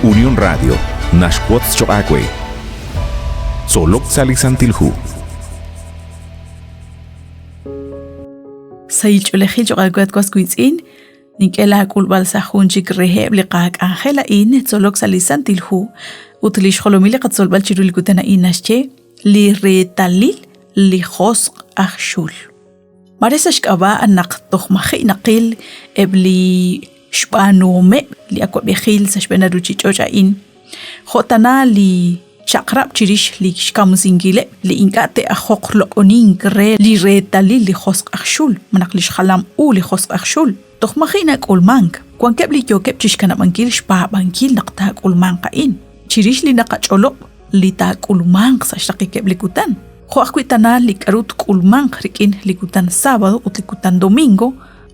Unión Radio naxwotz choq' aawe. Tzolok sa' li Santil Hu. Sahil ch'oolejil choq' aawe at was wiitz'in, nink'e laak'ulb'al sa' jun chik reheb' li qak'anjel a'in tzolok sa' li Santil Hu ut li xjolomil li qatzolb'al chiru li kutan a'in naxye li reetalil li josq' aj xul. Mare sa' xk'ab'a' naq toj maji' naqil eb' li xb'aanuhomeb' li awab'ejil sa' xb'een ruuchich'och' a'in, jo' tana li chaq'rab' chirix li xkamsinkileb' li ink'a' te'ajoq loq'onink re li reetalil li josq' aj xul malaj li xjalam u li josq' aj xul. Toj maji' nak'ulmank, wankeb' li yookeb' chi xkanab'ankil xpaab'ankil naq taak'ulmanq a'in. Chirix li naqach'olob' li taak'ulmanq sa' xraqikeb' li kutan, jo' ajwi' tana li k'aru tk'ulmanq rik'in li kutan sábado ut li kutan domingo,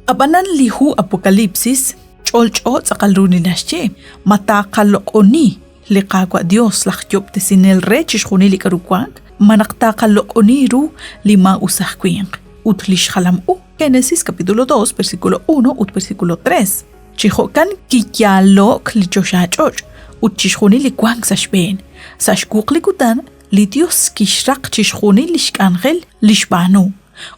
ab'anan li hu Apocalipsis ch'olch'o tz'aqal ru li naxye, ma taaqaloq'oni li Qaawa' Dios laj Yob'tesinel re chixjunil li k'aru wank, ma naq taaqaloq'oni ru li maa'us aj winq ut li xjalam u. Génesis capítulo 2, versículo 1 ut versículo 3. Chi jo'kan kiyaalo'k li choxach'och' ut chixjunil li wank sa' xb'een. Sa' xwuq li kutan, li Yos kixraq chixjunil li xk'anjel li xb'aanu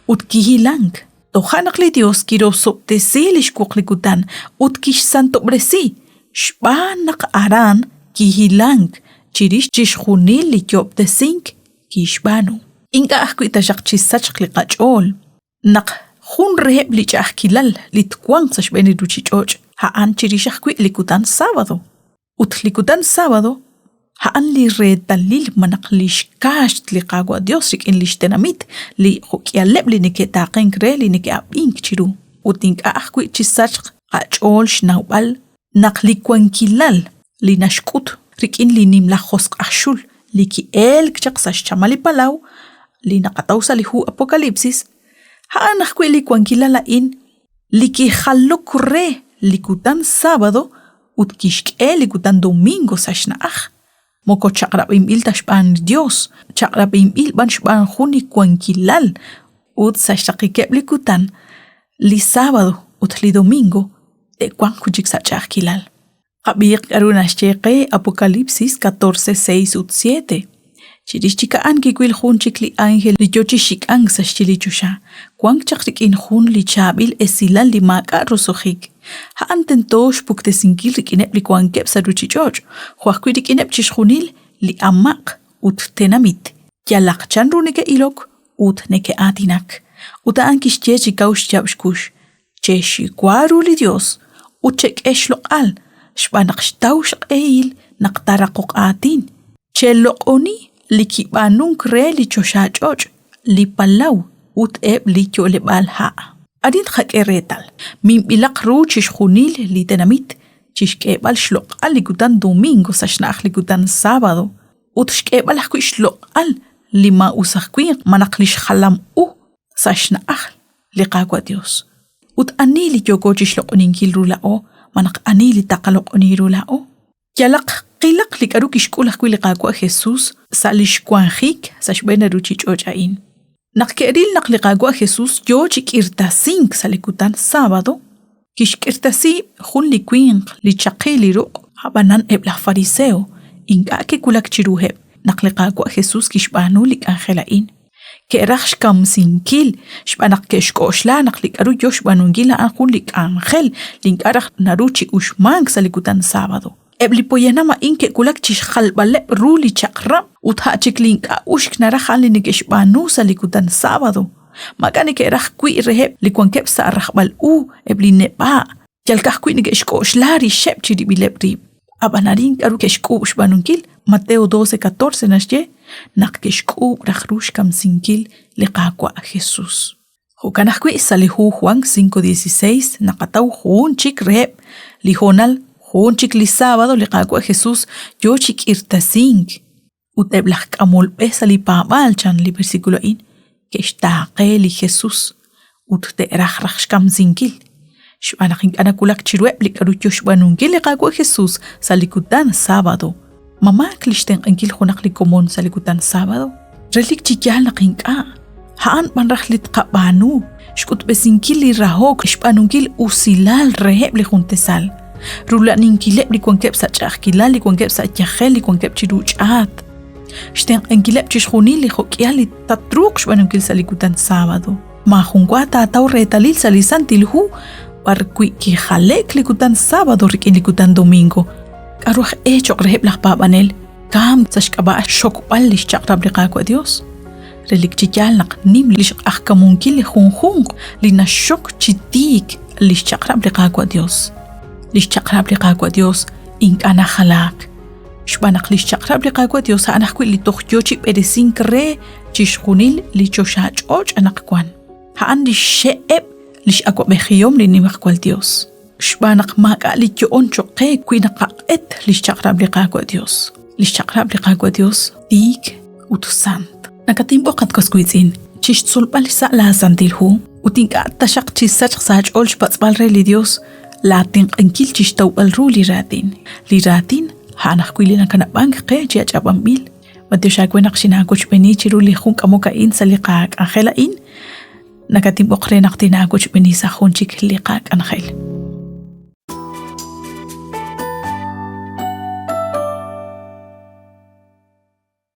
ut kihilank. Toja' naq li Yos kirosob'tesi li xwuq li kutan ut kixsantob'resi xb'aan naq aran kihilank chirix chixjunil li yoob'tesink kixb'aanu. Ink'a' ajwi' taxaq chisachq li qach'ool naq jun reheb' li ch'a'ajkilal li twanq sa' xb'een li ruuchich'och' a'an chirix ajwi' li kutan sábado. Ut li kutan sábado a'an li reetalil malaj li xkaaxt li Qaawa' Dios rik'in lix tenamit, li jo'k'ihaleb' li neke'taaqenk re li neke'ab'ink chiru. Ut ink'a' ajwi' chisachq qach'ool xnawb'al naq li wankilal li naxk'ut rik'in li nimla josq' aj xul li ki'elk chaq sa' xchamal li palaw li naqataw sa' li hu Apocalipsis, a'an ajwi' li wankilal a'in li kijalok re li kutan sábado ut kixk'e li kutan domingo sa' xna'aj. Moko chaq'rab'inb'il ta xb'aan li Dios, chaq'rab'inb'il b'an xb'aan jun li wankilal ut sa' xraqikeb' li kutan, li sábado ut li domingo te'wanq wi' chik sa' ch'a'ajkilal. Qab'iiq k'aru naxye qe Apocalipsis 14, 6 ut 7. Chirix chik a'an kiwil jun chik li ánjel li yo chi xik'ank sa' xyi li choxa, wank chaq rik'in jun li chaab'il esilal li maak'a' roso'jik. A'an tento xpuktesinkil rik'ineb' li wankeb' sa' ruuchich'och', jo' ajwi' rik'ineb' chixjunil li amaq' ut tenamit, yalaq chanru neke'ilok ut neke'aatinak. Ut a'an kixye chi kaw xyaab' xkux, Chexiwa ru li Yos ut chek'e xloq'al, xb'aan naq xtaw xq'ehil naq taaraqoq aatin. Cheloq'oni li kib'aanunk re li choxach'och', li palaw ut eb' li yo'leb'aal ha'. Arin tqak'e reetal, minb'ilaq ru chixjunil li tenamit chi xk'eeb'al xloq'al li kutan domingo sa' xna'aj li kutan sábado ut xk'eeb'al ajwi' xloq'al li maa'us aj winq malaj li xjalam u sa' xna'aj li Qaawa' Dios. Ut ani li yooko chixloq'oninkil ru laa'o, malaj ani li taqaloq'oni ru laa'o? Yalaq qilaq li k'aru kixk'ul ajwi' li Qaawa' Jesus sa' lix wanjik sa' xb'een li ruchich'och' a'in. Naq ke'ril naq li Qaawa' Jesus yoo chi k'irtasink sa' li kutan sábado, kixk'irtasi jun li winq li chaqi li ruq', a'b'anan eb' laj fariseo ink'a' kiwulak chiruheb' naq li Qaawa' Jesus kixb'aanu li k'anjel a'in. Ke'raj xkamsinkil xb'aan naq ke'xk'oxla naq li k'aru yo xb'aanunkil a'an jun li k'anjel li ink'a' raj naru chi uxmank sa' li kutan sábado. Eb' li poyanam a'in ke'wulak chi xjalb'aleb' ru li chaq'rab' ut a' chik li ink'a' uxk naraj a'an li neke'xb'aanu sa' li kutan sábado. Maak'a' neke'raj wi' reheb' li wankeb' sa' rajb'al u, eb' li neb'a', yal ka'ajwi' neke'xk'oxla rixeb' chirib'ileb' rib'. Ab'an arin k'aru ke'xk'uub' xb'aanunkil? Mateo 12:14 naxye naq ke'xk'uub' raj ru xkamsinkil li Qaawa' Jesús. Jo'kan ajwi' sa' li hu Juan 5:16 naqataw jun chik reheb' li hoonal, jun chik li sábado li Qaawa' Jesús yo chi k'irtasink. Ut eb' laj k'amol b'e sa' li paab'aal, chan li versículo a'in, ke'xtaaqe li Jesús ut te'raj raj xkamsinkil. Xb'aan naq ink'a' nawulak chiruheb' li k'aru yo xb'aanunkil li Qaawa' Jesús sa' li kutan sábado. Ma maak li xtenq'ankil junaq li komon sa' li kutan sábado? Relik chi yaal naq ink'a'. A'an b'an raj li tqab'aanu, xk'utb'esinkil li rahok, xb'aanunkil usilal reheb' li juntesal. Rula'aninkileb' li wankeb' sa' ch'a'ajkilal, li wankeb' sa' yajel, li wankeb' chiru ch'aat. Xtenq'ankileb' chixjunil li jo'k'ihal li tatruuq xb'aanunkil sa' li kutan sábado. Maajunwa taataw reetalil sa' li Santil Hu b'arwi' kijale'k li kutan sábado rik'in li kutan domingo. K'aru aj e cho'q reheb' laj paab'anel kamk sa' xk'ab'a' xxokb'al li xchaq'rab' li Qaawa' Yos? Relik chi yaal naq nim li xq'ajkamunkil li junjunq li naxxok chi tiik li xchaq'rab' li Qaawa' Yos. Li xchaq'rab' li Qaawa' Yos ink'a' najalaak. Xb'aan naq li xchaq'rab' li Qaawa' Yos a'an ajwi' li toj yo chi b'eresink re chixjunil li choxach'och' anaqwan. A'an li xxe'eb' li x'awab'ejihom li Nimajwal Yos. Xb'aan naq maak'a' li yo'on cho'q qe wi naqaq'et li xchaq'rab' li Qaawa' Yos. Li xchaq'rab' li Qaawa' Yos tiik ut sant. Nakatinb'oq at was wiitz'in chi xtzolb'al xsa' laaSantil Hu ut ink'a' taxaq chi sachq sa' aach'ool xpatz'b'al re li Yos laatenq'ankil chi xtawb'al ru li raatin. Li raatin a'an ajwi' li nakanab'ank qe chi ach'ab'anb'il. B'antiox aawe naq xinaawochb'eeni chiru li jun k'amok a'in sa' li qak'anjel a'in. Nakatinb'oq re naq tinaawochb'eeni sa' jun chik li qak'anjel.